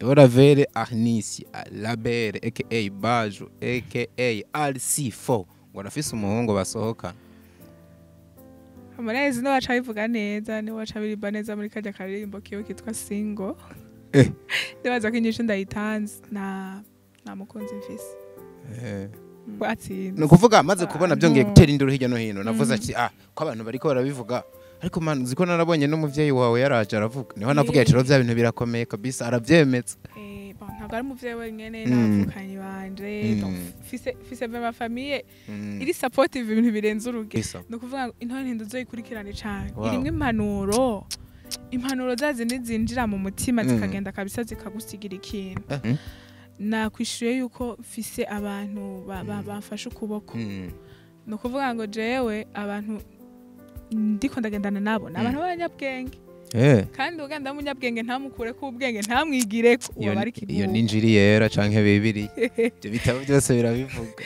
Cadeau Ravelle Arnisi Labere aka Baju aka RC4 ngo arafise umuhungu basohoka. Harmonize niwe aca abivuga neza, niwe aca abiririmba neza muri karya karirimbo kiwe kitwa Single. Ndibaza ko inyishu ndayitanze, nta mukunzi mfise. Atsinze. Ni ukuvuga maze kubona byongeye gutera induru hirya no hino, navuze ati ah, ko abantu bariko barabivuga, ariko man uzi ko narabonye n'umuvyeyi wawe yaraje aravuga, niho navuga ati rero vya bintu birakomeye kabisa, aravyemeza. Bon, ntabwo ari umuvyeyi wenyene, n'abavukanyi banje. Donc mfise ma famille iri supportive ibintu birenze urugero. Ni ukuvuga ngo intore ntindo uzoyikurikirane cane. Irimwo impanuro za zindi zinjira mu mutima zikagenda kabisa zikagusigira ikintu. Nakwishuye yuko mfise abantu bamfashe ukuboko. Ni ukuvuga ngo jewe abantu ndiko ndagendana nabo ni abantu b'abanyabwenge. Kandi uganda w'umunyabwenge ntamukure ko ubwenge, ntamwigireko, uwo bari Iyo kigugu. N'injiri yera canke bibiri, ibyo bitabo byose birabivuga.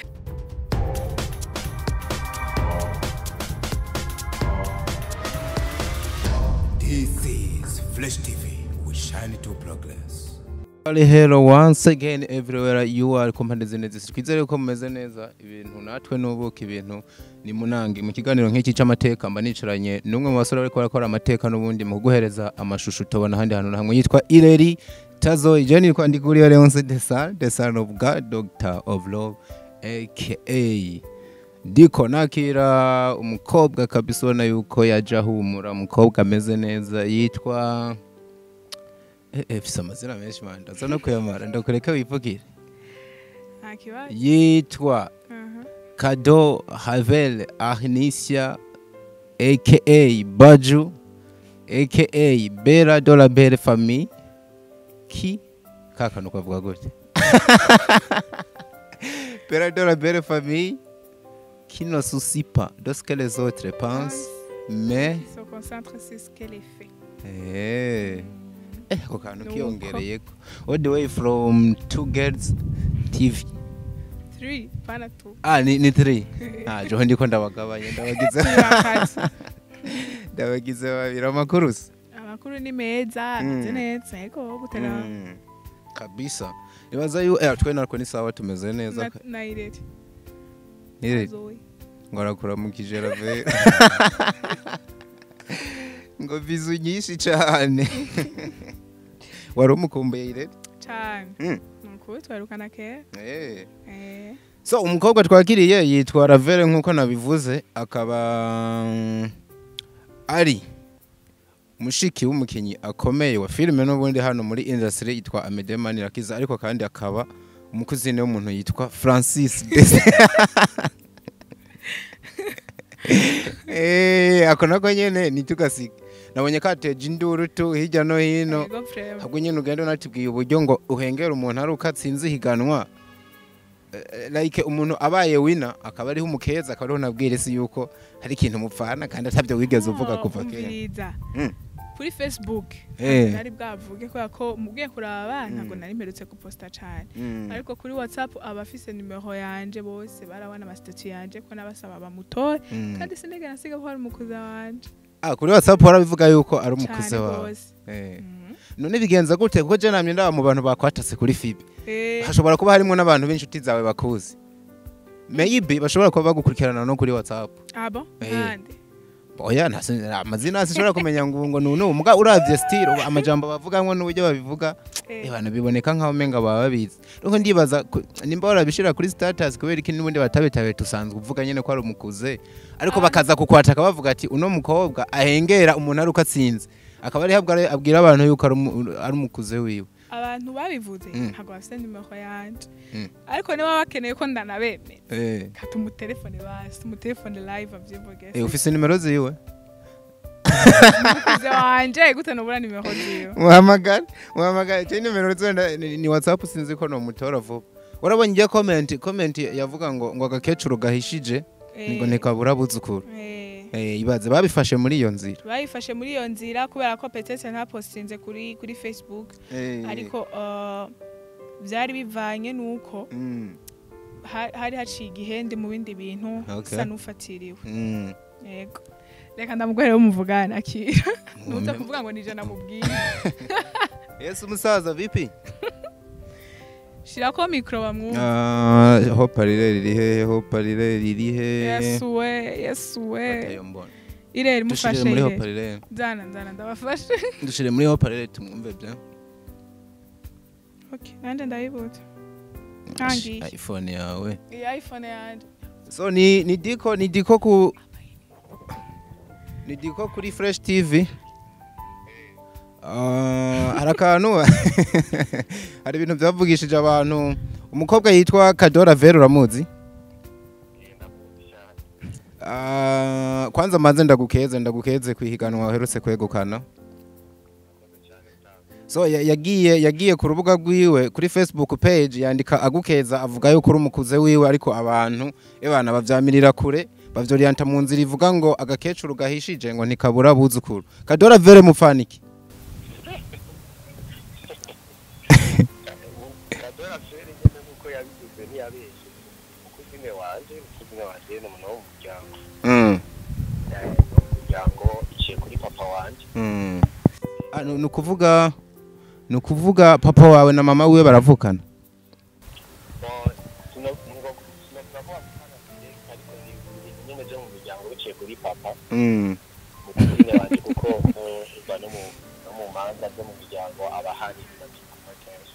This is Flash TV. We shine to progress. Hello once again everywhere you are, ku mpande zine zisi, twizere ko mumeze neza. Ibintu natwe nubuka ibintu ni munange mu kiganiro nk'iki c'amateka, mba nicaranye n'umwe mu basore bariko barakora amateka n'ubundi mu kuguhereza amashusho utobona ahandi hantu na hamwe, yitwa Ireri Tazo. Je nitwa Ndikuriyo Leonce Desar, the son of God, Doctor of Love, aka ndiko nakira umukobwa kabisa ubona yuko yaje ahumura, umukobwa ameze neza yitwa fise amazina menshi man, ndaza no kuyamara, ndakureka wivugire. Nta kibazo. Yitwa Cadeau Ravelle Arnisia aka Baju aka Bella de la Belle Famille ki kaka nuko gute, Bella de la Belle Famille qui ne soucie pas de ce que les autres pensent mais se concentre sur ce qu'elle fait. Ako kantu Nuko. Kiyongereyeko all the way from Two Girls TV. Three, pana two. Ah, ni three. Ah, joho ndiko ndabagabanya, ndabagize Turi ndabagize babiri. Amakuru se? Amakuru ni meza, ameze neza, yego gutera. Kabisa nibaza yu twe narwo ni sawa, tumeze neza. Na Ireri. Ireri. Zoe. Ngo arakuramukije Rave, ngo bizu nyinshi cyane, wari umukumbuye Ireri? Cane. Nuko twarukana kera. So umukobwa twakiriye yitwa Ravelle nk'uko nabivuze, akaba ari mushiki w'umukinyi akomeye wa filime n'ubundi hano muri industry yitwa Amede Manirakiza, ariko kandi akaba umukuzine w'umuntu yitwa Francis Dese. Ako nako nyene nitugasiga, nabonye kateje induru tu hirya no hino. Yego vraiment. Ahubwo nyene ugenda unatubwiye uburyo ngo uhengera umuntu ari uko atsinze ihiganwa. Like umuntu abaye wina akaba ariho umukeza, akaba ariho nabwira isi yuko hari ikintu mupfana kandi atabyo wigeze uvuga Oh, kuva kera. Umviriza. Kuri Facebook nari bwavuge kubera ko mugiye kuraba ntabwo nari mperutse guposta cane. Ariko kuri WhatsApp abafise nimero yanje bose barabona ama statut yanje ko nabasaba bamutore. Kandi sinigera nsiga ko ari umukuza wanje. Ah, kuri WhatsApp warabivuga yuko ari umukuze Cane wawe? gose. None bigenza gute? Kuko je namye ndaba mu bantu bakwatatse kuri FB, hashobora kuba harimo n'abantu b'inshuti zawe bakuzi, maybe bashobora kuba bagukurikirana no kuri WhatsApp. Ah bon? Nande? Oya, amazina sinshobora kumenya ngo nunu muga uravye style amajambo bavugamwo n'uburyo babivuga, abantu biboneka nkaho umenga baba babizi. Nuko ndibaza nimba warabishira kuri status, kubera iki n'ubundi batabitabe? Tusanzwe uvuga nyene ko ari umukuze, ariko bakaza kukwataka bavuga ati uno mukobwa ahengera umuntu ari uko atsinze, akaba ari abwira abantu yuko ari umukuze wiwe. Abantu babivuze ntabwo bafise nimero yanje. Ariko niba bakeneye ko ndanabemeza, kata umutelefone, basi umutelefone live avyivuge. Ufise nimero ziwe? Umukuze wanje gute nobura nimero ziwe? Muhamagare, muhamagare. Je nimero ziwe ni WhatsApp, sinzi ko nomutora vuba. Urabonye ijya comment yavuga ngo agakecuru gahishije ngo ntikabura buzukuru. Ibaze babifashe muri iyo nzira. Bayifashe muri iyo nzira kubera ko peut-être ntapostinze kuri Facebook, ariko vyari bivanye nuko hari haciye igihe ndi mu bindi bintu, sa n'ufatiriwe. Yego, reka ndamuguhere muvugana, akira nuza kuvuga ngo nije namubwiye. Yesu umusaza vipi? Shirako micro bamwumva. Ah, haut-parleur riri hehe? Haut-parleur riri hehe? Yesu we, Yesu we. Batayo mbona. Ireri Dushire mufashe. muri Ireri. haut-parleur. Nzana nzana ndabafashe. Dushire muri haut-parleur tumwumve bya. Okay, nanje ndabibutse. Ntangiye. iPhone yawe. Iyi iPhone yanje. So ni Diko, ni Diko ku ni Diko kuri Fresh TV. Ah, hari akantu, hari ibintu byavugishije abantu. Umukobwa yitwa Kadora Vera, uramuzi? Ah, kwanza manze ndagukeze, ndagukeze kwihiganwa uherutse kwegukana. So yagiye ku rubuga rwiwe kuri Facebook page, yandika agukeza, avuga yuko uri umukuze wiwe, ariko abantu ebana bavyamirira kure, bavyoriyanta mu nzira ivuga ngo agakecuru gahishije ngo ntikabura abuzukuru. Kadora Vere mufaniki? Kadora Fere nyine nk'uko yabivuze ntiyabeshye, umucousine wanje, umucousine wanje ni umuntu wo mu muryango. Wo mu muryango iciye kuri papa wanje. Ah, ni ukuvuga papa wawe na mama wiwe baravukana? Bon, sinovuga ko bavukana direct, ariko ni ibintu nyine byo mu muryango biciye kuri papa, umucousine wanje, kuko uba no mu manza zo mu miryango aba ahari, turi kumwe kenshi.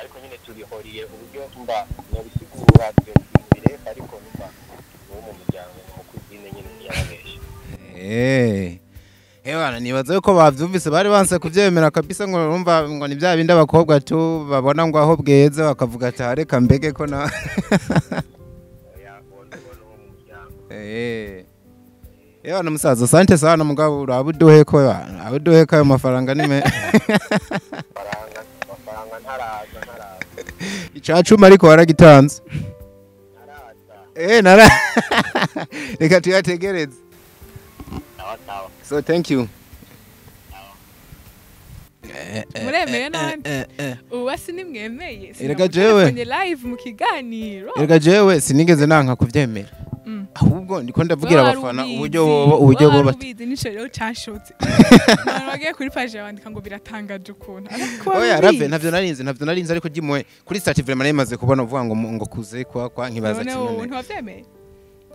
Ariko nyine turihoriye uburyo mba nobisigura ibyo bintu birefu, ariko numva ni uwo mu muryango, ni umucousine nyine, ntiyababeshe. Ebana, nibaza yuko bavyumvise, bari banse kuvyemera kabisa, ngo urumva ngo ni bya bindi abakobwa tu babona ngo aho bweze bakavuga ati reka mbege ko na Oya, uwo ni uwo mu muryango. Ebana musaza, asante sana, mugabo uraba uduheko, abuduheko ayo mafaranga ni me Amafaranga, amafaranga ntaraza, ntaraza. Icacumi ariko waragitanze? Ntaraza. Nara reka tuyategereze. Sawa sawa. So thank you. Muremeye none? Ubu basi nimwemeye? Erega jewe. Sinamutelefone live mu kiganiro. Erega jewe sinigeze nanka kuvyemera. Ahubwo ndiko ndavugira Wowe wari abafana ubizi. uburyo bobo, uburyo Wowe bo wari ubizi, nico rero canshotse. Abantu bagiye kuri page bandika ngo biratangaje ukuntu, ariko wari Oya, ubizi. rave ntavyo narinzi, ntavyo narinzi, ariko jimwe kuri statut vraiment narimaze kubona uvuga ngo kuze kwa nkibaza None ati wowe none ntiwavyemeye?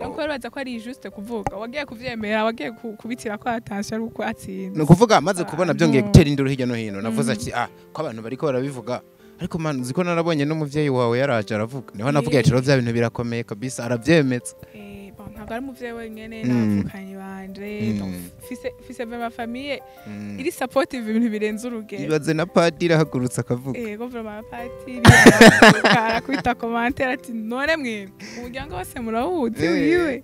Donc wari baza ko ari juste kuvuga, wagiye kuvyemera, wagiye kubitira ko attention ari uko atsinze. Ni ukuvuga maze kubona byongeye Abantu. gutera induru hirya no hino, navuze ati ah, ko abantu bariko barabivuga, ariko man uzi ko narabonye n'umuvyeyi wawe yaraje aravuga, niho navuga ati rero bya bintu birakomeye kabisa, aravyemeza. Bon, ntabwo ari umuvyeyi wenyene, n'abavukanyi banje. Donc mfise vraiment famille iri supportive, ibintu birenze urugero. Ibaze na padiri ahagurutse akavuga. Ego vraiment, patiri arakubita commentaire ati none mwebwe umuryango wose murawuzi wiwe.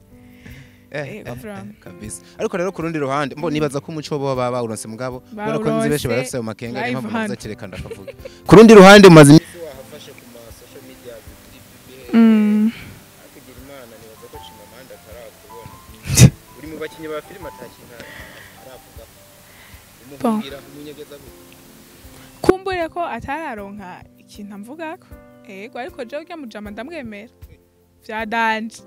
Ego vraiment. Kabisa, ariko rero ku rundi ruhande mbo nibaza ko umuco bo baba bawuronse, mugabo kubera ko nzi benshi Bawuronse, barafise ayo makenga, niyo live mpamvu navuze hano. ati reka ndakavuga. Ku rundi ruhande umaze iminsi wahafashe ku ma social media kuri kugira Imana, nibaza ko Chimamanda atarakubona. Uri mu bakinyi ba filime atakintu aravuga, umuhungira umunyegeza gute? Kumbure ko atararonka ikintu amvugako. Ego, ariko jewe urya mujama ndamwemera vya danger.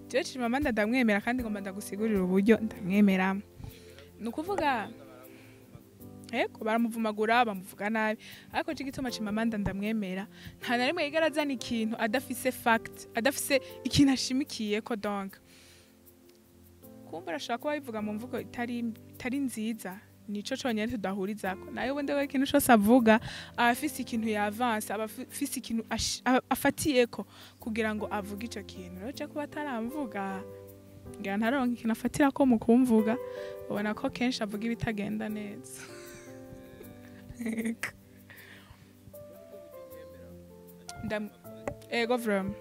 Jewe Chimamanda ndamwemera, kandi ngomba ndagusigurira uburyo ndamwemeramo. Ni ukuvuga ego baramuvumagura, bamuvuga nabi, ariko je igituma Chimamanda ndamwemera, nta na rimwe yigera azana ikintu adafise fact, adafise ikintu ashimikiyeko. Donc kumva arashobora kuba abivuga mu mvugo itari nziza, nico conyene tudahurizako nayo. Ubundi we ikintu cose avuga aba afise ikintu yavanse, aba afise ikintu afatiyeko kugira ngo avuge ico kintu. Rero je kuba ataramvuga, ngira ntaronka ikintu afatirako mu kumvuga. Ubona ko kenshi avuga ibitagenda neza. Ego. Ego vraiment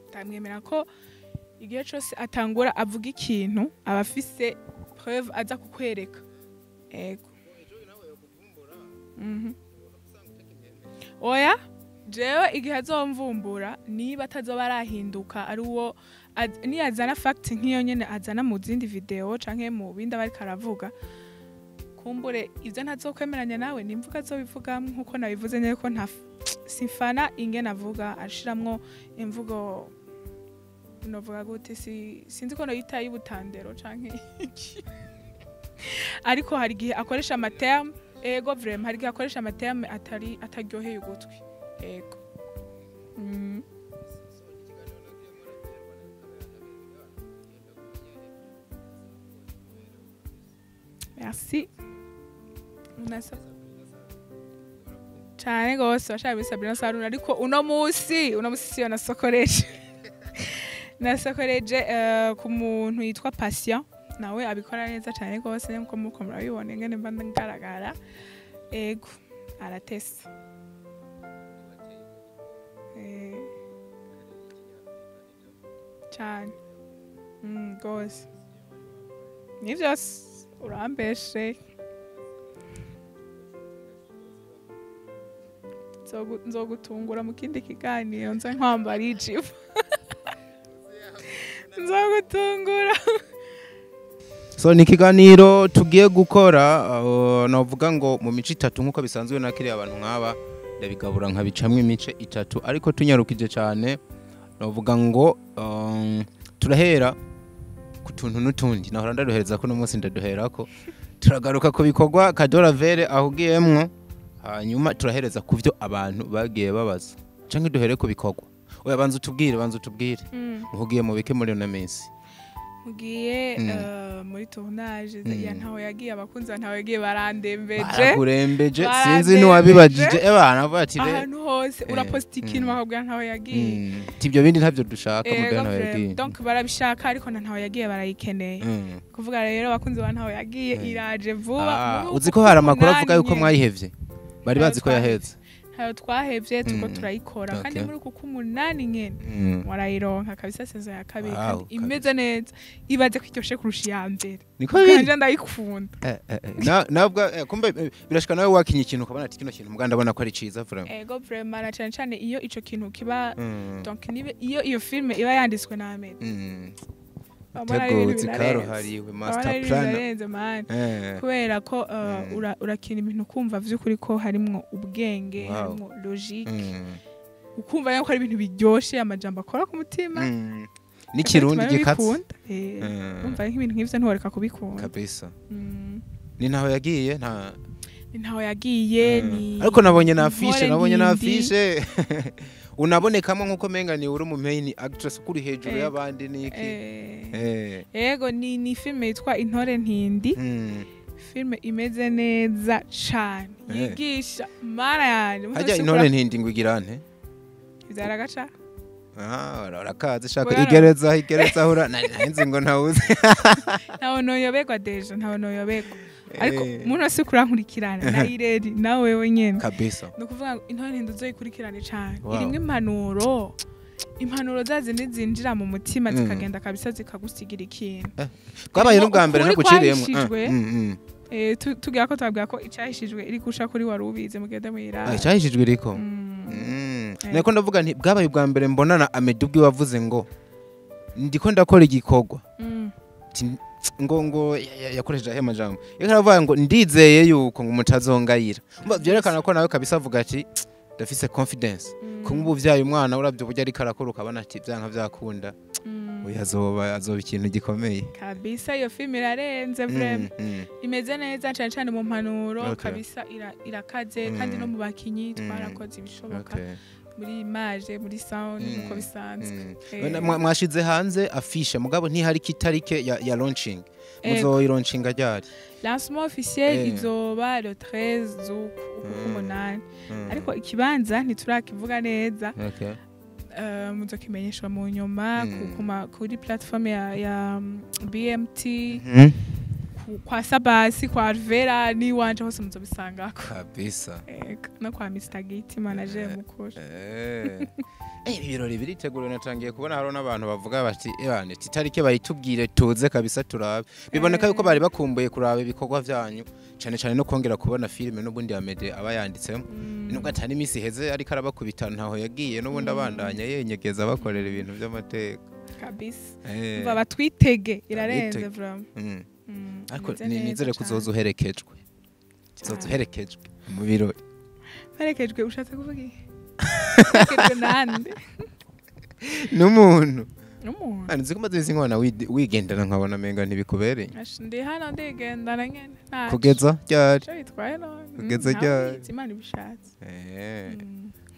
ndamwemera ko igihe cose atangura avuga ikintu aba afise preuve aza kukwereka. Ego. Oya, jewe igihe azomvumbura, niba atazoba arahinduka, ari uwo niyazana fact nk'iyo nyene azana mu zindi video canke mu bindi aba ariko aravuga, kumbure ivyo ntazokwemeranya nawe nimvuga azobivuga nkuko nabivuze nyene, ko nta simfana ingene avuga, ashiramwo imvugo novuga gute, si sinzi ko noyita y'ubutandero canke iki. Ariko hari igihe akoresha amaterme, ego vraiment, hari igihe akoresha amaterme atari ataryoheye ugutwi, ego. Merci. Unasa cyane gose washaka muri Sabrina Salon, ariko uno musi siyo nasokoreje. Nasokoreje ku muntu yitwa Patient, nawe abikora neza cyane gose, nkuko muko murabibona ingene mba ngaragara. Ego aratesa. Cyane gose ni vyose urambeshe. Nzogutungura mu kindi kiganiro nze nkwambara ijipo. Nzogutungura. So ni ikiganiro tugiye gukora, navuga ngo mu mice itatu nkuko bisanzwe nakiriye abantu nk'aba ndabigabura nkabicamwe imice itatu, ariko tunyarukije cyane navuga ngo turahera ku tuntu n'utundi nahora ndaduhereza ko no munsi ndaduherako, turagaruka ku bikorwa Cadeau Ravelle ahugiyemwo, hanyuma turahereza ku byo abantu bagiye babaza canke duhere ku bikorwa. Oya banza utubwire muhugiye mu bike muri no minsi. Mugiye muri tournage ya ntaho yagiye, abakunzi ntaho yagiye barandembeje. Barakurembeje sinzi n'uwabibajije ebana avuga ati ahantu hose uraposta ikintu bakabwira ntaho yagiye. Tibyo bindi ntavyo dushaka mugira ntaho yagiye. Donc barabishaka ariko ntaho yagiye barayikeneye. Kuvuga rero abakunzi ba ntaho yagiye iraje vuba. Uzi ko hari amakuru avuga yuko mwayihevye. Bari bazi ko yaheze. Ntayo twahevye tuko turayikora kandi muri kuko 8 nyene warayironka kabisa saison ya kabiri kandi imeze neza, ibaze kwiryoshe kurusha iya mbere. Niko biri ndayikunda. Nabwo kumbe birashika nawe wakinye ikintu ukabona ati kino kintu muganda ndabona ko ari ciza vraiment. Ego vraiment, na cyane cyane iyo ico kintu kiba donc nibe iyo iyo film iba yanditswe na Ahmed. Tegutse karuhariwe master plan. Kubera ko urakina ibintu kumva vy'ukuri ko harimwo ubwenge, harimwo logique, ukumva yuko ari ibintu biryoshe, amajambo akora ku mutima n'ikirundi gikatse. Umva nk'ibintu nk'ivyo ntiworeka kubikunda kabisa. Ni ntaho yagiye nta ni ntaho yagiye ni ariko nabonye na affiche unabonekamo nkuko menga ni uri mu main actress kuri hejuru y'abandi niki. Ego ni film yitwa Intore Ntindi. Film imeze neza cyane yigisha mara yanje. Hajya Intore Ntindi ngo igirante bizaragaca. Urakaze shaka igereza hura nzi ngo ntawuzi. Ntawo noyobegwa deja, ntawo noyobegwa. Ariko umuntu wese kurankurikirana na ireri nawe wewe nyene kabisa. No kuvuga ngo Intore Ntindi uzoyikurikirane cyane, irimwe impanuro zazi nizinjira mu mutima zikagenda kabisa zikagusigira ikintu. Twabaye n'ubwa mbere no guciriyemo. Tugira ko twabwira ko icahishijwe iri kusha kuri wari ubize mugende muyiraba. Icahishijwe iriko. Nako ndavuga nti bwabaye ubwa mbere mbonana Amede ubwe wavuze ngo ndiko ndakora igikorwa. Ngo yakoresheje ahe majambo. Yeka aravuga ngo ndizeye yuko ngo mutazongayira. Byerekana ko nawe kabisa avuga ati ndafise confidence. Ko ngubu vyaye umwana uravyo burya ariko arakora ukabona ati byanka vyakunda. Oya azoba ikintu gikomeye. Kabisa iyo film irarenze vraiment. Imeze neza cyane cyane mu mpanuro kabisa irakaze kandi no mu bakinyi twarakoze ibishoboka. Muri image, muri sound nkuko bisanzwe. Mwashize hanze affiche mugabo ntihari kitarike ya launching. Muzoyi-launchinga ryari? Lancement officiel izoba le 13 z'umunani. Ariko ikibanza ntiturakivuga neza. Muzokimenyeshwa mu nyuma kuri platform ya BMT. Kwa Sabasi, kwa Alvera ni wanje hose muzobisangako kabisa. No kwa Mr. Gate manager mukuru. Ibirori biritegura natangiye kubona haro n'abantu bavuga bati ebane titarike bayitubwire tuze kabisa turabe. Biboneka yuko bari bakumbuye kuraba ibikorwa vyanyu cyane cyane no kongera kubona filme n'ubundi Amede aba yanditsemo. Nubwo atari imisi heze ariko arabakubita ntaho yagiye n'ubundi abandanya yenyegeza bakorera ibintu by'amateka kabisa. Umva batwitege irarenze vraiment. Ariko nizere ko uzoza uherekejwe. Uzoza uherekejwe mu birori. Herekejwe ushatse kuvuga iki? Herekejwe nande? N'umuntu. N'umuntu. Nzi ko maze iminsi nkubona wigendana nkabona menga ntibikubereye. Ndi hano ndigendana nyene. Kugeza ryari? Ico bitwaye none. Kugeza ryari? Imana ibishatse.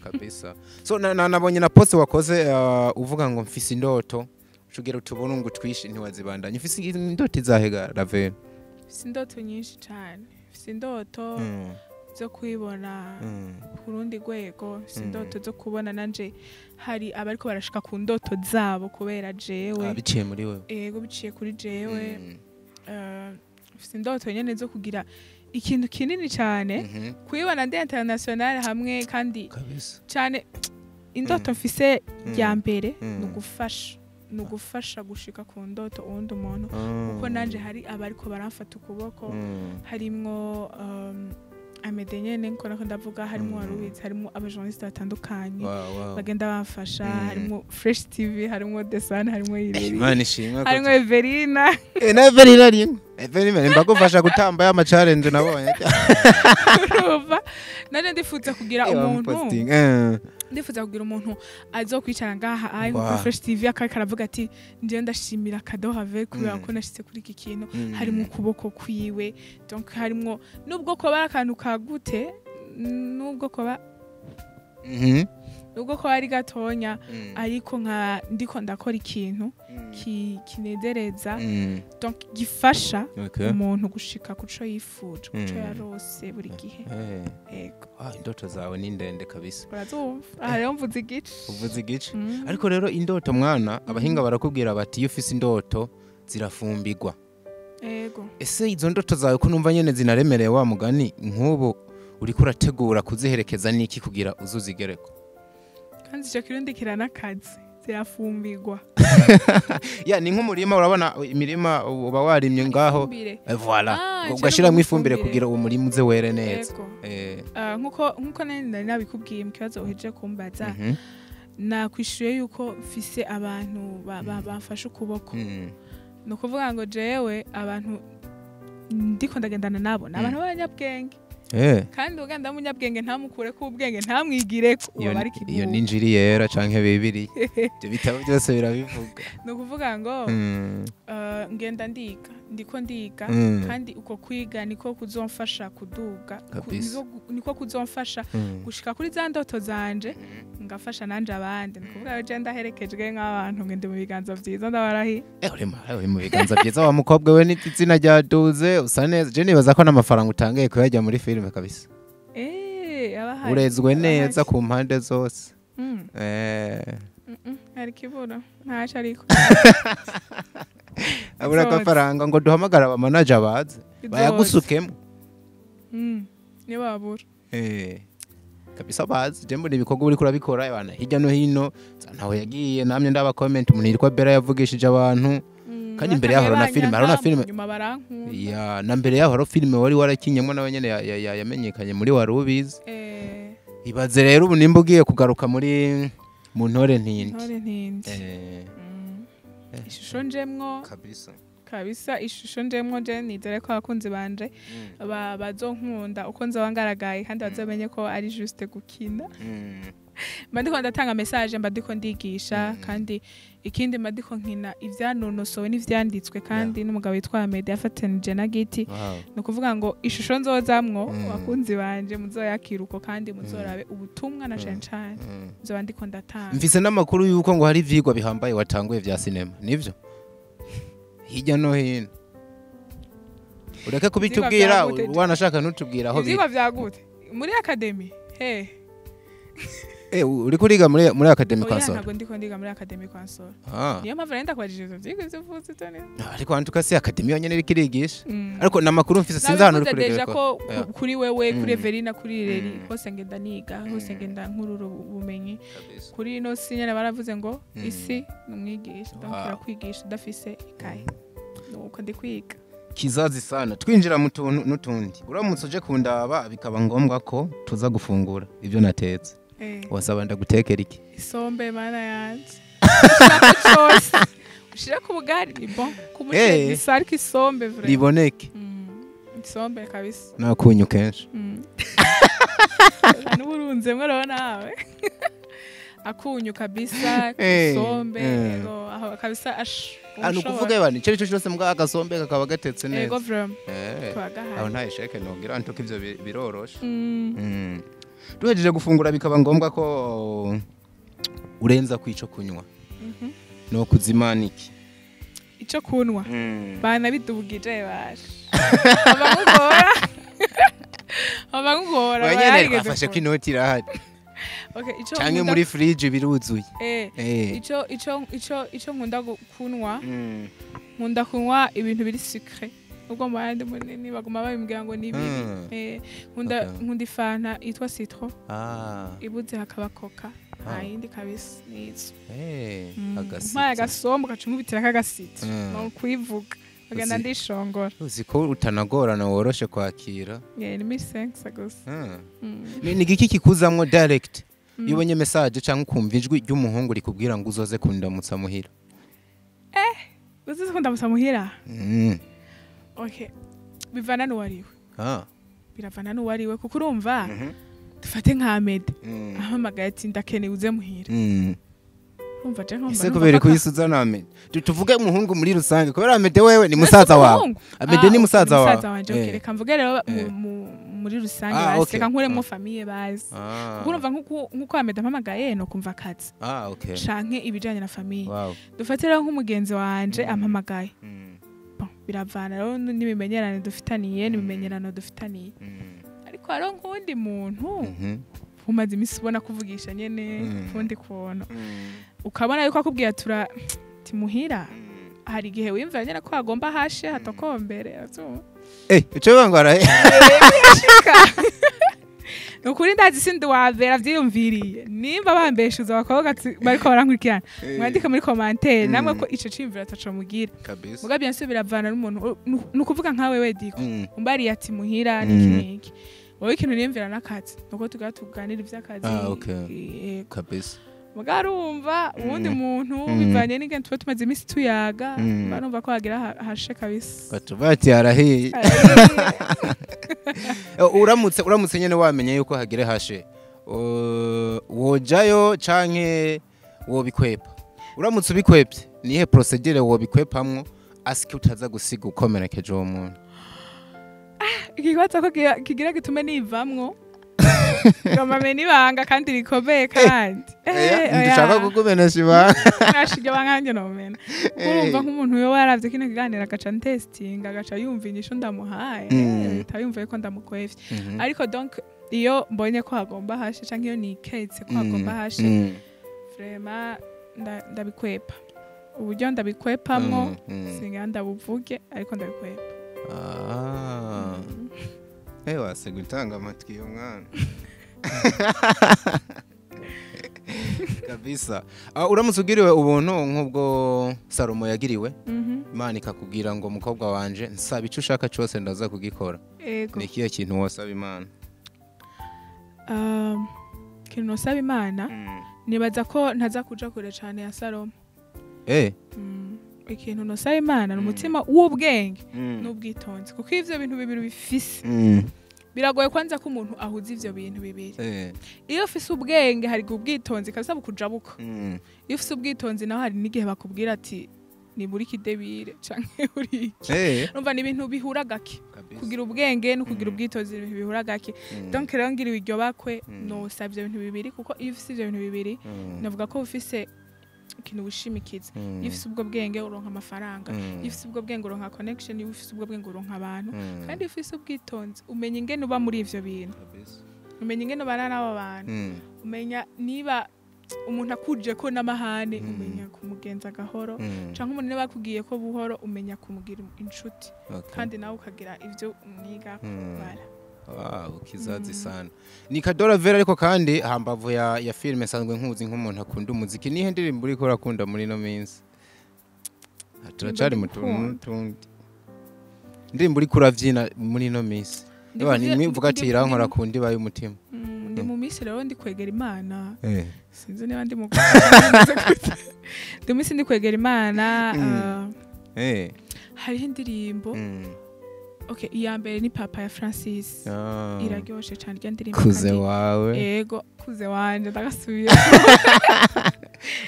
Kabisa. So nabonye na post wakoze uvuga ngo mfise indoto. Ushugera utubona ngo twishi ntiwazibandanye. Mfise indoto izahega Ravelle? Mfise indoto nyinshi cyane. Mfise indoto zo kwibona ku rundi rwego, mfise indoto zo kubona nanje hari abariko barashika ku ndoto zabo kubera jewe. Biciye muri wewe. Yego, biciye kuri jewe. Mfise indoto nyene zo kugira ikintu kinini cyane, kwibona ndi international hamwe kandi cyane. Indoto mfise ya mbere ni ugufasha gushika ku ndoto uwundi umuntu, kuko nanje hari abariko baramfata ukuboko, harimwo Amede nyene nko nako ndavuga, harimo Warubizi, harimo abajournaliste batandukanye bagenda bamfasha, harimo Fresh TV, harimo Desan, harimo Ireri, Imana ishimwe, harimo Everina. Na Everina rimwe Everina mbagufasha gutamba ya challenge nabonye. Urumva nanje ndifuza kugira umuntu, ndifuza kugira umuntu azokwicara ngaha ayi nko Fresh TV akaravuga ati nje ndashimira Cadeau Ravelle kubera ko nashitse kuri iki kintu, harimo ukuboko kwiwe, donc harimo nubwo ko bara akantu kagute, nubwo ko ba nubwo ko ari gatonya, ariko nka ndiko ndakora ikintu kinezereza, donc gifasha umuntu gushika kuco yifuje, kuco yarose buri gihe. Yego. Indoto zawe ni ndende kabisa. Urazumva? Aha rero mvuze igice. Uvuze igice. Ariko rero indoto mwana, abahinga barakubwira bati iyo ufise indoto zirafumbigwa. Yego. Ese izo ndoto zawe ko numva nyene zinaremereye wa mugani, nk'ubu uriko urategura kuziherekeza niki kugira uzuzigereko? Kandi ico kirundi kiranakazi, zirafumbigwa. Ya ni nk'umurima, urabona imirima uba warimye ngaho, voilà, ugashiramo ifumbire kugira uwo murima uze were neza. Nkuko nari nabikubwiye mu kibazo uheje kumbaza, nakwishuye yuko mfise abantu bamfashe ukuboko. Ni ukuvuga ngo jewe abantu ndiko ndagendana nabo ni abantu b'abanyabwenge. Kandi uganda munyabwenge ntamukure ko ubwenge ntamwigire ko uba ari kibu. Iyo ninjiri yera canke bibiri. Ibyo bitabo byose birabivuga. Ni ukuvuga ngo ngenda ndiga, ndiko ndiga, kandi uko kwiga niko kuzomfasha kuduga, niko kuzomfasha gushika kuri za ndoto zanje, ngafasha nanje abandi. Ni ukuvuga je ndaherekejwe nk'abantu ngende mu biganza vyiza ndabarahi. Uri mu biganza vyiza wa mukobwa we, n'izina rya Duze usa neza. Je nibaza ko n'amafaranga utangiye kuyajya muri filime kabisa. Urezwe neza ku mpande zose. Hari kibura ntaco ariko. Abura agafaranga ngo duhamagara aba manager baze bayagusukemo. Ni babura. Kabisa bazi je mbona ibikorwa uri kurabikora abana hirya no hino, ntaho yagiye namye ndaba comment umuntu yitwa Bella yavugishije abantu. Kandi imbere yaho na filime, harona filime nyuma barankunda. Ya na mbere yaho haro filime wari warakinyemo nawe nyene yamenyekanye muri Warubizi. Ibaze rero ubu nimba ugiye kugaruka muri mu ntore ntindi. Ntore ntindi. Ishusho njemwo kabisa. Kabisa ishusho njemwo je nizere ko abakunzi banje bazonkunda uko nzoba ngaragaye, kandi bazomenye ko ari juste gukina. Mba ndiko ndatanga message, mba ndiko ndigisha, kandi ikindi mba ndiko nkina ivyanonosowe n'ivyanditswe, kandi n'umugabo witwa Amede yafatanije na Giti. Ni ukuvuga ngo ishusho nzozamwo abakunzi banje muzoyakira uko, kandi muzorabe ubutumwa na cane cane nzoba ndiko ndatanga. Mfise n'amakuru yuko ngo hari ivyigwa bihambaye watanguye vya cinema, nivyo? Hirya no hino. Ureke kubitubwira, wanashaka ntutubwira aho biri. Ivyigwa vyagute? Muri academy? He. Uri kuriga muri academy kwa Sora? Ntabwo ndiko ndiga muri academy kwa Sora. Niyo mpamvu nenda kwajije ivyo vyigwa ivyo uvuze tone. Ariko antuka si academy yonyene iri kirigisha. Ariko namakuru mfise sinzi ahantu uri kuriga ko kuri wewe, kuri Everina, kuri Ireri, hose ngenda niga, hose ngenda nkurura ubumenyi. Kuri ino si nyene baravuze ngo isi numwigisha, donc urakwigisha udafise ikaye. Nuko ndi kwiga. Kizazi sana. Twinjira mu tuntu n'utundi. Uramutse uje kundaba bikaba ngombwa ko tuza gufungura ivyo natetse. Wasaba ndagutekera iki? Isombe mana yanje. Ushira ku bugari ni bon, ku muceri sariki isombe vrai. Liboneke. Isombe kabisa. Nakunyu kenshi. N'uburunze mwe rero nawe. Akunyu kabisa isombe ego aho kabisa ash. Ano kuvuga bani cyo cyo cyose mbwa agasombe kakaba gatetse neza. Ego vraiment. Aho nta esheke nogira antuko ivyo biroroshe. Duhejeje gufungura bikaba ngombwa ko urenza kwico kunywa. No kuzimana iki? Ico kunwa. Bana bidubugije bashe. Abangora. Abangora. Wenyene bafashe ko inoti irahari. Okay, ico canke muri fridge biruzuye. Ico ico ico ico nkunda kunwa. Nkunda kunwa ibintu biri sucré. Ubwo mubandi munini baguma babimbwira ngo ni bibi. Nkunda nkunda ifanta yitwa citron. Ibuze hakaba coca. Ayindi kabisa nizo. Agasitro. Mpa agasombo gacumubitira kagasitro. No kwivuga. Bagenda ndishongora. Uzi ko utanagorana woroshe kwakira. Ni mi 5 gusa. Ni giki kikuzamwo direct? Iyo ubonye message cyangwa ukumva ijwi ry'umuhungu rikubwira ngo uzoze kundamutsa muhira. Uzoze kundamutsa muhira? Okay. Bivana n'uwariwe. Biravana n'uwariwe kuko urumva dufate nka Ahmed. Ahamagaye ati ndakeneye uze muhira. Urumva je nkomba. Ese kubera kuyisuza na Ahmed. Tuvuge umuhungu muri rusange kubera Ahmed wewe ni musaza wawe. Ahmed ni musaza wawe. Musaza wanje okay reka mvuge rero muri rusange baseka nkuremo famille bazi. Kuko urumva nkuko Ahmed ampamagaye no kumva akazi. Okay. Canke ibijanye na famille. Dufate rero nk'umugenzi wanje ampamagaye. Bon, biravana rero n'ibimenyerano dufitaniye n'ibimenyerano dufitaniye. Ariko haro nkundi muntu umaze imisi ubona kuvugisha nyene kundi kubona ukabona yuko akubwiye tura timuhira hari igihe wimva nyene ko agomba hashe hatokombere ico bangora nukuri ndazi sindi wavera vyiyumviriye nimba bambeshuza abakobwa bariko barankurikirana mwandike muri commentaire namwe ko ico cimvira ataco mugira muga bien sûr biravana n'umuntu nukuvuga nkawe we diko umbariye ati muhira niki niki wowe ikintu nimvira nakazi nuko tuganira ivy'akazi kabisa muga arumva uwundi muntu bivanye n'ingene tuba tumaze imisi tuyaga barumva ko hagira hashe kabisa batubati arahiye. Uramutse nyene wamenye yuko hagire hashe wojayo canke wobikwepa? Uramutse ubikwepye nihe procedure wobikwepamwo asiki utaza gusiga ukomerekeje uwo muntu? Ikibazo ko kigira gitume nivamwo ngomame nibanga kandi rikomeye kandi ndushaka kukumenesha ibanga nashige banganje nomena urumva nk'umuntu yo yaravye kino kiganiro agaca testing agaca yumva inyisho ndamuhaye tayumva ko ndamukwevye ariko donc iyo mbonye ko hagomba hashe canke iyo niketse ko hagomba hashe vraiment ndabikwepa uburyo ndabikwepamwo singa ndabuvuge ariko ndabikwepa. Wase gutanga amatwi yo mwana. Kabisa. Uramutse ugiriwe ubuntu nk'ubwo Salomo yagiriwe, Imana ikakubwira ngo mukobwa wanje nsaba ico ushaka cyose ndaza kugikora. Ni ikihe kintu wasaba Imana? Ikintu nosaba Imana nibaza ko ntaza kuja kure cane ya Salomo. Ikintu nosaba Imana n'umutima w'ubwenge n'ubwitonzi kuko ivyo bintu bibiri bifise biragoye kwanza ko umuntu ahuza ivyo bintu bibiri. Iyo ufise ubwenge hari ubwitonzi kabisa bukujabuka. Iyo ufise ubwitonzi naho hari n'igihe bakubwira ati ni buri kidebire canke uri iki. Urumva ni ibintu bihura gake. Kugira ubwenge no kugira ubwitonzi ibintu bihura gake. Donc rero ngira iryo bakwe no usaba ivyo bintu bibiri kuko iyo ufise ivyo bintu bibiri navuga ko ufise ikintu wishimikiza. Iyo ufise ubwo bwenge uronka amafaranga, iyo ufise ubwo bwenge uronka connection, iyo ufise ubwo bwenge uronka abantu, kandi iyo ufise ubwitonzi umenya ingene uba muri ivyo bintu, umenya ingene ubana n'abo bantu, umenya niba umuntu akuje ko n'amahane umenya kumugenza gahoro, canke umuntu niba akubwiye ko buhoro umenya kumugira inshuti, kandi nawe ukagira ivyo umwiga kubara. Wow, kizazi sana. Ni Kadora Vera ariko kandi hambavu ya filme sanzwe nkuzi nk'umuntu akunda umuziki. Nihe ndirimbo uriko urakunda muri no minsi? Turacari mu tuntu. Ndirimbo uriko uravyina muri no minsi. Niba nivuga ati irankora kundi bayo umutima. Ndi mu minsi rero ndi kwegera Imana. Sinzi niba ndi mu Ndi mu minsi ndi kwegera Imana. Hariho indirimbo Okay, iya mbere ni Papa ya Francis. Iraryoshe cyane rya ndirimbo. Kuze wawe. Ego, kuze wanje ndagasubiye.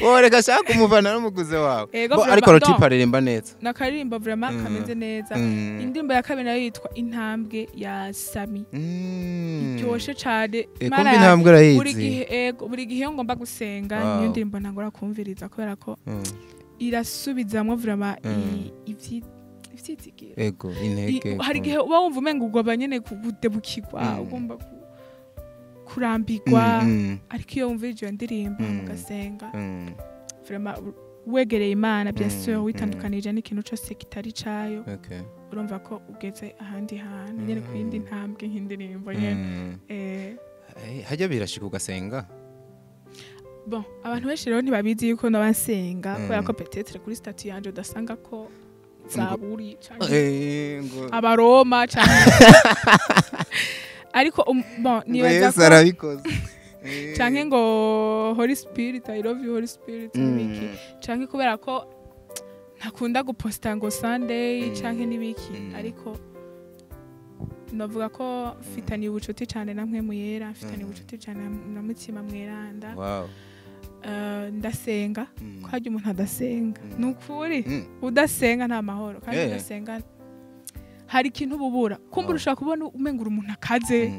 Wowe reka shaka kumuvana n'umukuze wawe. Ariko rotipa aririmba neza. Nakaririmba vraiment kameze neza. Indirimbo ya kabiri nayo yitwa Intambwe ya Sami. Iryoshe cyane. Kumva Intambwe urayizi. Buri gihe ego, buri gihe ngomba gusenga niyo ndirimbo ntangora kumviriza kubera ko irasubizamwo vraiment ivyizigiro. Ego, intege. Hari gihe uba wumva umenga ugomba nyene kugudebukirwa, ugomba kurambirwa, ariko iyo wumva iyo ndirimbo ugasenga vraiment wegereye Imana, bien sûr witandukanije n'ikintu cyose kitari cayo. Urumva ko ugeze ahandi hantu nyene ku yindi ntambwe nk'indirimbo nyene. Hajya birashika ugasenga? Bon, abantu benshi rero ntibabizi yuko nabansenga kubera ko peut-être kuri statut yanje udasanga ko Zaburi canke Abaroma canke ariko bon nibaza ko arabikoze canke ngo Holy Spirit, I love you Holy Spirit nibiki, canke kubera ko ntakunda guposta ngo Sunday canke nibiki, ariko navuga ko mfitaniye ubucuti cyane namwe muyera, mfitaniye ubucuti cyane na Mutima Mweranda. Wow. Ndasenga ko hajya umuntu adasenga nukuri udasenga nta mahoro, kandi udasenga hari ikintu bubura kumbura ushaka kubona umengura umuntu akaze,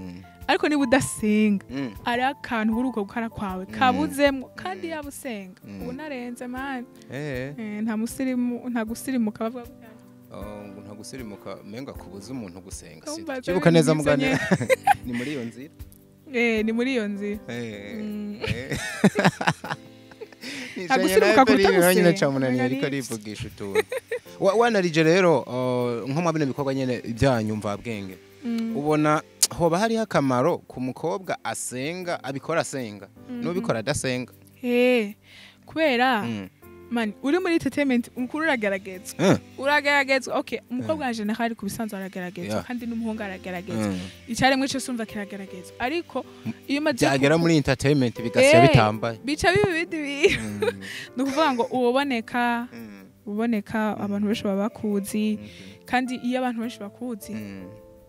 ariko niba udasenga ari akantu buri uko gukara kwawe kabuzemo, kandi yaba usenga unarenze man. Nta musirimu, nta gusirimuka bavuga ngo nta gusirimuka menga kubuza umuntu gusenga, kibuka neza mugane ni muri iyo nzira. Ni muri iyo nzira. Nta gusirimuka kuruta gusenga. Ariko arivugisha utuntu. Wanarije rero nko mu bino bikorwa nyene ibyanyu mvabwenge, ubona hoba hariho akamaro ku mukobwa asenga abikora asenga n'ubikora adasenga? Kubera man uri muri entertainment ukuru urageragezwa. Urageragezwa. Okay, umukobwa wanje naho ari kubisanzwe arageragezwa, kandi n'umuhungu arageragezwa. Icaremwe cyo sumva kirageragezwa. Ariko iyo maze byagera muri entertainment bigasya bitambaye. Bica bibi bindi. Ni ukuvuga ngo uboneka uboneka abantu benshi baba bakuzi, kandi iyo abantu benshi bakuzi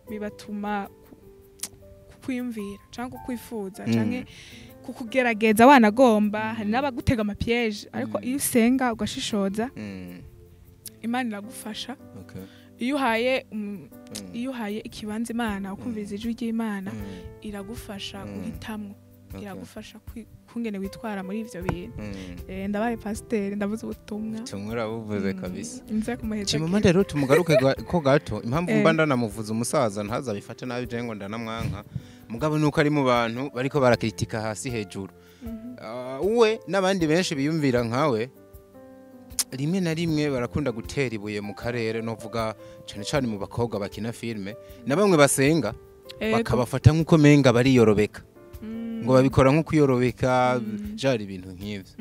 bibatuma kukwiyumvira cyangwa kukwifuza cyangwa kukugerageza wanagomba, hari n'abagutega amapiège, ariko iyo usenga ugashishoza Imana iragufasha. Iyo uhaye ikibanza Imana ukumviriza ijwi ry'Imana iragufasha guhitamwo, iragufasha kungene witwara muri ivyo bintu. Ndabaye pasteur, ndavuze ubutumwa. Tumura buvuze kabisa. Nze kumuheza. Chimama rero tumugaruke ko gato, impamvu mba ndanamuvuza umusaza ntazabifate nabi je ngo ndanamwanka. Mugabo nuko ari mu bantu bariko barakritika hasi hejuru. Uwe n'abandi benshi biyumvira nkawe rimwe na rimwe barakunda gutera ibuye mu karere, novuga cyane cyane mu bakobwa bakina filme na bamwe basenga bakabafata nkuko menga bariyorobeka. Ngo babikora nko kuyorobeka jari ibintu nk'ivyo.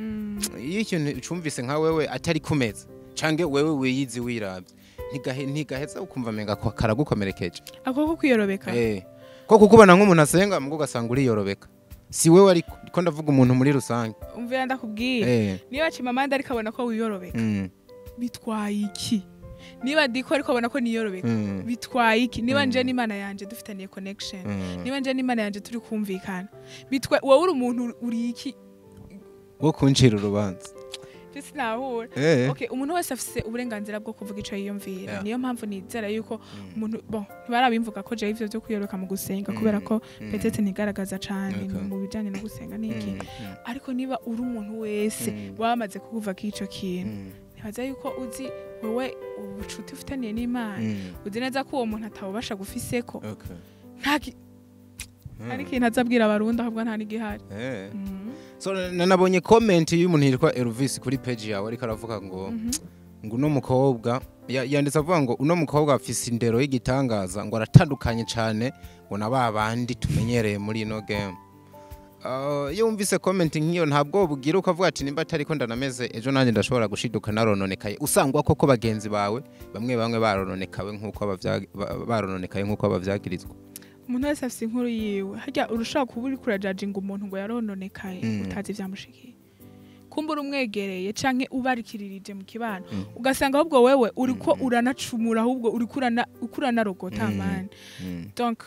Iyo ikintu ucumvise nka wewe atari kumeza canke wewe wiyizi wiravye ntigaheza ukumva menga ko karagukomerekeje. Ako ko kuyorobeka. Ko kukubona nk'umuntu asenga mugo gasanga uriyorobeka. Si wewe ariko ko ndavuga umuntu muri rusange. Umvira ndakubwiye. Niba Chimamanda ariko abona ko wiyorobeka. Bitwaye iki? Niba Diko ariko abona ko niyorobeka. Bitwaye iki? Niba nje n'Imana yanje dufitaniye connection. Niba nje n'Imana yanje turi kumvikana. Bitwa wowe uri umuntu uri iki? Wo kuncira urubanza. Sinahura. Okay, umuntu wese afise uburenganzira bwo kuvuga ico yiyumvira. Niyo mpamvu nizera yuko umuntu bon ntibarabimvuga ko je ivyo byo kuyoroka mu gusenga kubera ko peut-être ntigaragaza cane mu bijanye no gusenga niki. Ariko niba uri umuntu wese wamaze kukuva kico kintu, ntibaza yuko uzi wewe ubucuti ufitaniye n'Imana, uzi neza ko uwo muntu atawubasha gufiseko. Nta kintu azabwira abarundi ahubwo nta n'igihari. So nanabonye comment y'umuntu yitwa Elvis kuri page yawe ariko aravuga ngo ngo uno mukobwa yanditse avuga ngo uno mukobwa afise indero y'igitangaza, ngo aratandukanye cyane ngo na babandi tumenyereye muri ino game. Iyo wumvise comment nk'iyo ntabwo bugira ukavuga ati nimba atari ko ndanameze ejo nanjye ndashobora gushiduka narononekaye, usangwa koko bagenzi bawe bamwe bamwe barononekawe nkuko barononekaye nkuko bavyagirizwa. Umuntu wese afise inkuru yiwe. Harya urushaka kuba uri kurajajinga umuntu ngo yarononekaye utazi ivyamushikiye. Kumbura umwegereye canke ubarikirije mu kibano, ugasanga ahubwo wewe uriko uranacumura, ahubwo uriko uranarogota man. Donc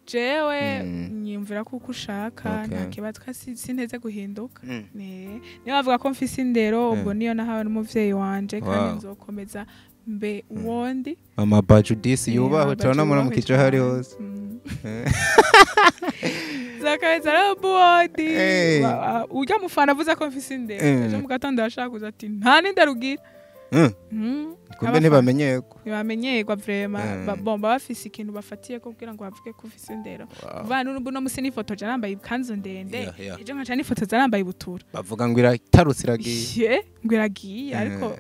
jewe nyumvira ko uko ushaka, nta kibazo, kasi sinteze guhinduka. Niyo bavuga ko mfise indero, ubwo niyo nahawe n'umuvyeyi wanje, kandi nzokomeza mbe uwondi. Mama Baju disi yubahwe, turabona muramukije aho ari hose. Zakaweza rero buwodi ujya mufana avuze ko mfise indero, ejo mu gatondo arashaka kuza ati nta n'indero ugira. Kumbe ntibamenyerwa. Ntibamenyerwa vraiment. Bon, baba bafise ikintu bafatiye ko kugira ngo bavuge ko ufise indero. Kuva n'ubu no musi nifotoje nambaye ikanzu ndende, ejo nkaca nifotoza nambaye ibutura, bavuga ngo iratarutse iragiye. Ngo iragiye, ariko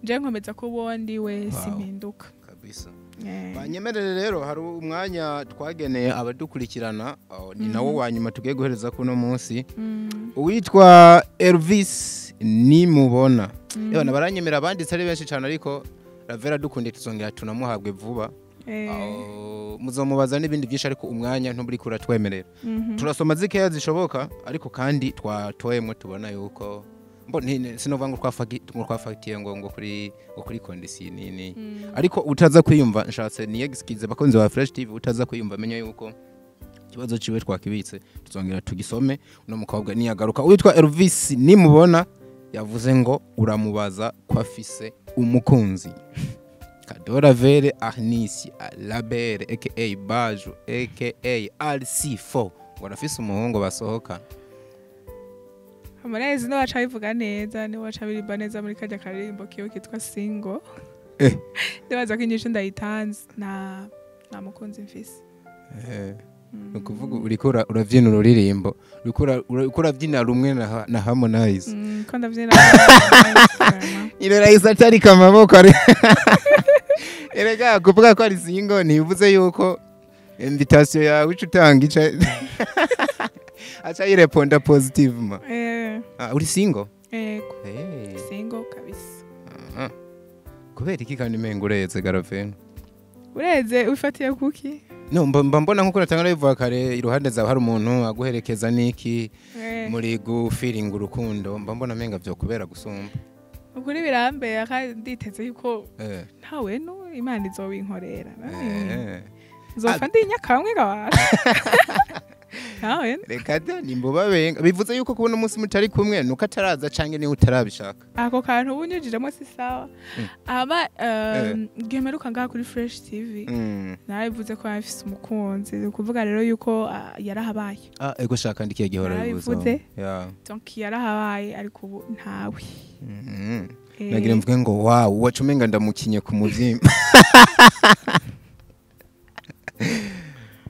nje nkomeza ko ubundi we simpinduka kabisa. Banyemerere rero, hari umwanya twageneye abadukurikirana, ni nawo wa nyuma tugiye guhereza kuno munsi. Uwitwa Elvis Nimubona, yewe baranyemera abanditse ari benshi cyane, ariko Ravera dukunde tuzongera tunamuhabwe vuba. Muzomubaza n'ibindi byinshi, ariko umwanya ntuburi kuratwemerera. Turasoma zikeya zishoboka, ariko kandi twatoyemwe tubona yuko sinova ngo twafatiye ngo kuri kondisi nini, ariko utaza kwiyumva nshatse ni excuse bakunze ba Fresh TV, utaza kwiyumva amenya yuko ikibazo ciwe twakibitse, tuzongera tugisome uno mukobwa niyagaruka. Uwitwa Elvis Nimubona yavuze ngo uramubaza ko afise umukunzi. Kadora Vere Arnisi Labere aka Baju aka RC4 ngo arafise umuhungu basohoka. Amarezi no baca bivuga neza, ni baca birimba neza muri kajya karirimbo kiyo kitwa Single. Ndibaza ko inyishu ndayitanze, nta mukunzi mfise. Nukuvuga uriko uravyina ururirimbo, uriko uravyina rumwe na Harmonize. Ko ndavyina. Iro rahise atarika amaboko ari. Erega kuvuga ko ari single ntibivuze yuko invitation yawe ica utanga ica acha yireponda positive ma. Uri single? Yego. Single kabisa. Kubera iki kandi mengo ureze Garavena? Ureze ufatiye kuki? No, mba mbona nkuko natanga bivuga kare, iruhande zawe hari umuntu aguherekeza niki muri gufiringa urukundo, mba mbona menga byo kubera gusumba. Ukuri birambe kandi nditeze yuko ntawe no Imana izobinkorera. Nzofa ndi nyakamwe gabara. Ntawe. Reka da nimbo babenga bivuze yuko kubona umunsi mutari kumwe nuko ataraza canke ni utarabishaka. Ako kantu ubunyujijemo si sawa. Aba ngemeruka ngaha kuri Fresh TV. Narabivuze ko afise umukunzi, kuvuga rero yuko yarahabaye. Ego shaka ndikiye gihora bivuze. Yeah. Donc yarahabaye ariko ubu ntawe. Nagira mvuge ngo wow, wacumenga ndamukinye ku muvyimba.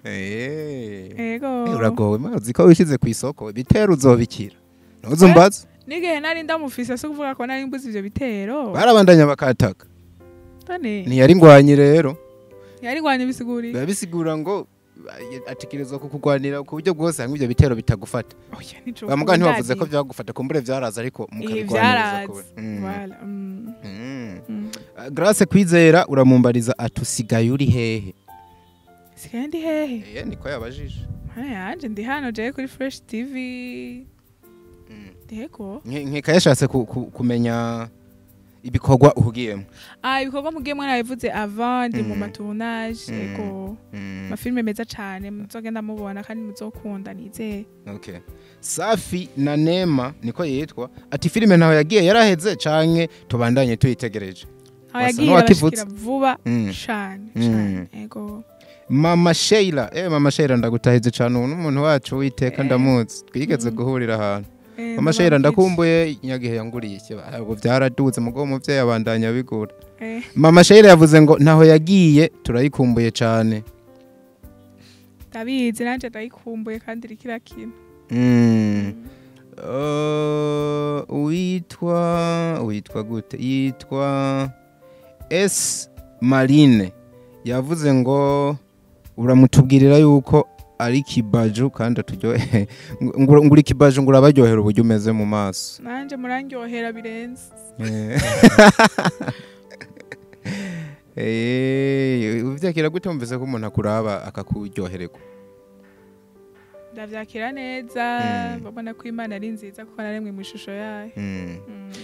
Ego. Uragowe mazi ko wishize ku isoko bitero uzobikira. Ntuzumbaza? Nige nari ndamufise so kuvuga ko nari mbuze ivyo bitero. Barabandanya bakataka. Tane. Ni yari ngwanye rero. Yari ngwanye bisiguri. Babisigura ngo atekerezwa kukugwanira ku buryo bwose hamwe ivyo bitero bitagufata. Oya nico. Bamuga ntibavuze ko byagufata kumbure vyaraza ariko mukabigwaniriza ko. Voilà. Grace Kwizera uramumbariza atusigaye uri hehe? Sigaye ndi hehe? Niko yabajije. Yanje ndi hano je kuri Fresh TV. Ndeko. Nkeka yashatse kumenya ibikorwa uhugiyemo. Ibikorwa mugiyemo nabivuze avant ndi mu matournage, ego. Amafilme meza cyane muzogenda mubona kandi muzokunda nizeye. Okay. Safi na Nema niko yitwa ati filime ntaho yagiye yaraheze canke tubandanye tuyitegereje. Aho yagiye arashikira vuba cyane cyane. Ego. Mama Sheila, Mama Sheila ndagutahize cyane umuntu wacu witeka ndamuzi. Twigeze guhurira ahantu. Mama Sheila ndakumbuye nyagihe yanguriye iki ubwo byaraduze mugo umuvyeyi abandanya bigura. Mama Sheila yavuze ngo ntaho yagiye turayikumbuye cyane. Ndabizi nanje ndayikumbuye kandi rikira kintu. Uitwa gute? Yitwa S Marine yavuze ngo uramutubwirira yuko ari kibaju kandi aturyohe nguri kibaju ngo urabaryohera uburyo umeze mu maso. Nanje murandyohera birenze. Uvyakira gute umvise ko umuntu akuraba akakuryohererwa? Ndavyakira neza, babona ko Imana ari nziza kuko naremwe mu ishusho yayo.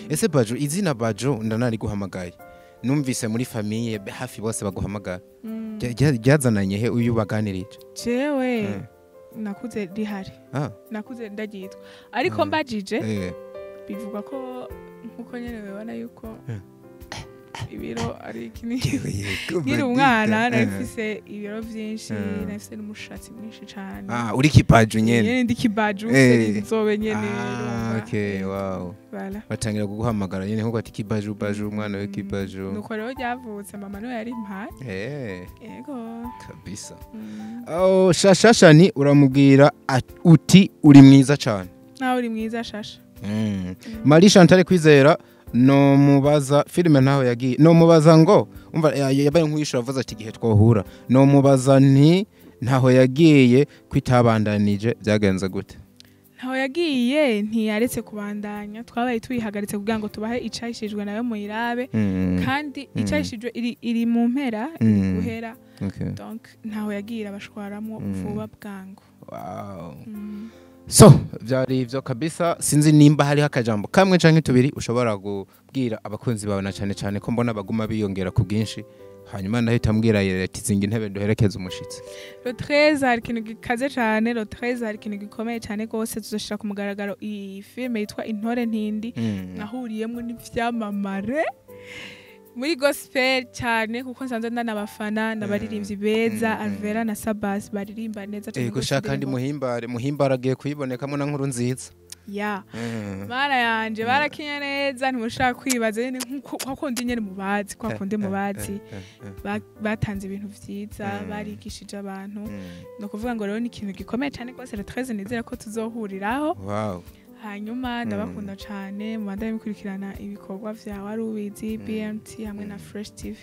Ese Bajo, izina Bajo ndanari guhamagaye, numvise muri famille hafi bose baguhamagara, ryazananye he uyu baganirije? Jewe nakuze rihari, nakuze ndaryitwa, ariko mbajije bivugwa ko nkuko nyene bibona yuko ibiro ari kinini. Nkiri umwana nari mfise ibiro vyinshi, nari mfise n'umushatsi mwinshi cane. Ah, uri kibaju nyene? Nyene ndi kibaju, mfise inzobe nyene, urumva. Okay, wow. Voilà. Batangira kuguhamagara nyene nkuko ati kibaju, baju, umwana we kibaju. Nuko rero ryavutse, mama niwe yari mpaye. Yego. Kabisa. Oh, Shashashani uramubwira uti uri mwiza cane. Nawe uri mwiza, Shasha. Marie Chantal Kwizera no mubaza filime ntaho yagiye, no mubaza ngo umva yabaye nk'uyishura avuze ati igihe twohura, no mubaza nti ntaho yagiye kwitabandanije byagenze gute? Ntaho yagiye, ntiyaretse kubandanya, twabaye tuyihagaritse kugira ngo tubahe icayishijwe nayo muyirabe, kandi icayishijwe iri mu mpera, iri guhera. Donc ntaho yagiye, abashwaramwo vuba bwangu. Wow. So byari ivyo kabisa. Sinzi nimba hariho akajambo kamwe canke tubiri ushobora kubwira abakunzi bawe, na cane cane ko mbona baguma biyongera ku bwinshi, hanyuma ndahita mbwira ati zinga intebe duherekeze umushitsi. Le 13 hari ikintu gikaze cane, le 13 hari ikintu gikomeye cane gose, tuzoshira ku mugaragaro iyi filime yitwa Intore Ntindi, nahuriyemwo n'ivyamamare muri gospel cyane, kuko nsanzwe ndanabafana, n'abaririmbyi beza, Alvera na Sabas baririmba neza cane Ego gose sha, kandi indirimbo. Muhimbare agiye kuyibonekamo na nkuru nziza. Ya mana yanje, barakinye neza, ntimushaka kwibaza nyene nkuko kwa kundi nyene mubazi, kwa kundi mubazi batanze ibintu vyiza, barigishije abantu. Ni ukuvuga ngo rero ni ikintu gikomeye cyane rwose, le 13 nizera ko tuzohuriraho. Hanyuma ndabakunda cyane, mubandanye mukurikirana ibikorwa vya Warubizi BMT hamwe na Fresh TV.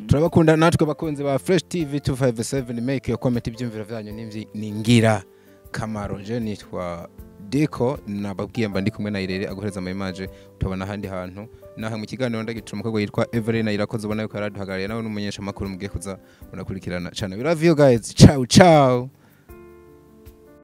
Turabakunda natwe bakunzi ba Fresh TV 257. Make your comment, ibyumviro vyanyu ni ngira kamaro. Je nitwa Deko, nababwiye mba ndi kumwe na Irere aguhereza ama image utabona ahandi hantu. Naha mu kiganiro ndagitura umukobwa yitwa Evelyn Irakoze, ubona yuko yaraduhagarariye, nawe n'umunyesha makuru mugiye kuza munakurikirana cyane. We love you guys, ciao ciao.